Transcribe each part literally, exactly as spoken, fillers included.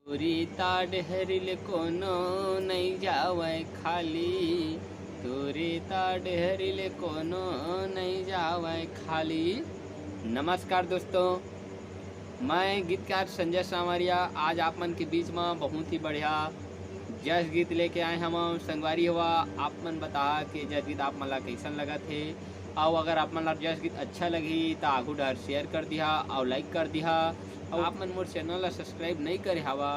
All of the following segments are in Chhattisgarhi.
तोरे ता डेहरी ले कोनो नइ जावय खाली, तोरे ता डेहरी ले कोनो नइ जावय खाली। नमस्कार दोस्तों, मैं गीतकार संजय सांवरिया आज आप मन के बीच में बहुत ही बढ़िया जस गीत लेके आए हवं। संगवारी हो, आप मन बता के जस गीत आप मन ला कैसन लगत हे, अउ अगर आप मन ला जस गीत अच्छा लगही त आगू डहर share कर दिहा अउ like कर दिहा। अउ आप मन मोर channel ला subscribe नइ करे हवा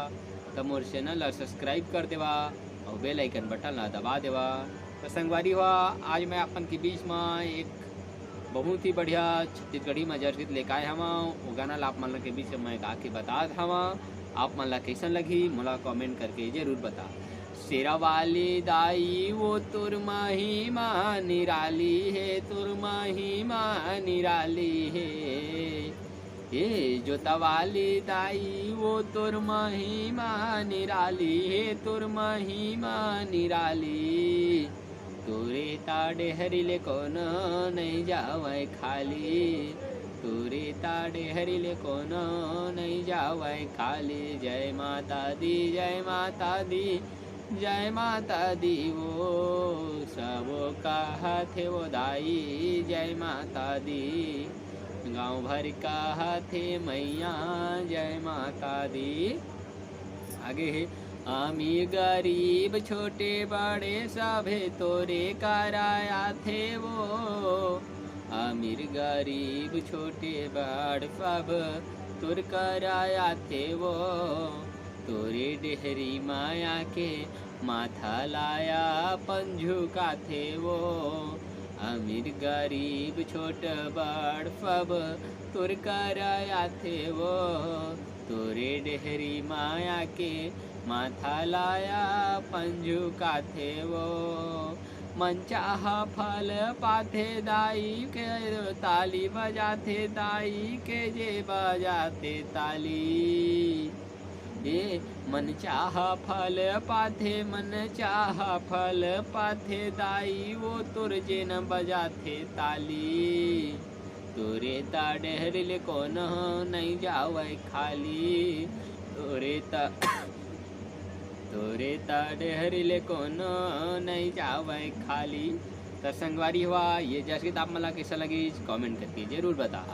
त मोर channel ला subscribe कर देवा अउ bell icon button ला दबा देवा। तो संगवारी हो, आज मैं आप मन के बीच में एक बहुत ही बढ़िया छत्तीसगढ़ी में जस गीत लेके आए हवं। वो गाना ला आप मन के बीच में मैं गा के बतात हवं। आप मन ला कैसन लगही, मोला comment करके जरूर बता। शेरा वाली दाई वो तोर महिमा निराली हे, तोर महिमा निराली हे। हे जोता वाली दाई वो तोर महिमा निराली हे, तोर महिमा निराली। तोरे ता डेहरी ले कोनो नइ जावय खाली, तोरे ता डेहरी ले कोनो नइ जावय खाली। जय माता दी, जय माता दी, जय माता दी वो, सबो कहत हे वो दाई जय माता दी। गाँव भर कहत हे मैया जय माता दी। आगे हे, अमीर गरीब छोटे बड़े सभे तोरे करा आथे वो, अमीर गरीब छोटे बड़ सब तोर करा आथे वो। तोरे डेहरी माया के माथा लाया अपन झुकाथे वो। अमीर गरीब छोट बड़ सब तोर करा आथे वो। तोरे डेहरी माया के माथा लाया अपन झुकाथे वो। मन चाहा फल पाथे दाई के, ताली बजाथे दाई के जे बजाथे ताली। ए मन चाहा फल पाथे, मन चाहा फल पाथे दाई वो तोर जेन बजाथे ताली। तोरे ता डेहरी ले कोनो नइ जावय खाली, तोरे ता तोरे ता डेहरी ले कोनो नइ जावय खाली। त संगवारी हो, ये जस गीत आप मन ला कैसा लगिस, comment करके जरूर बता।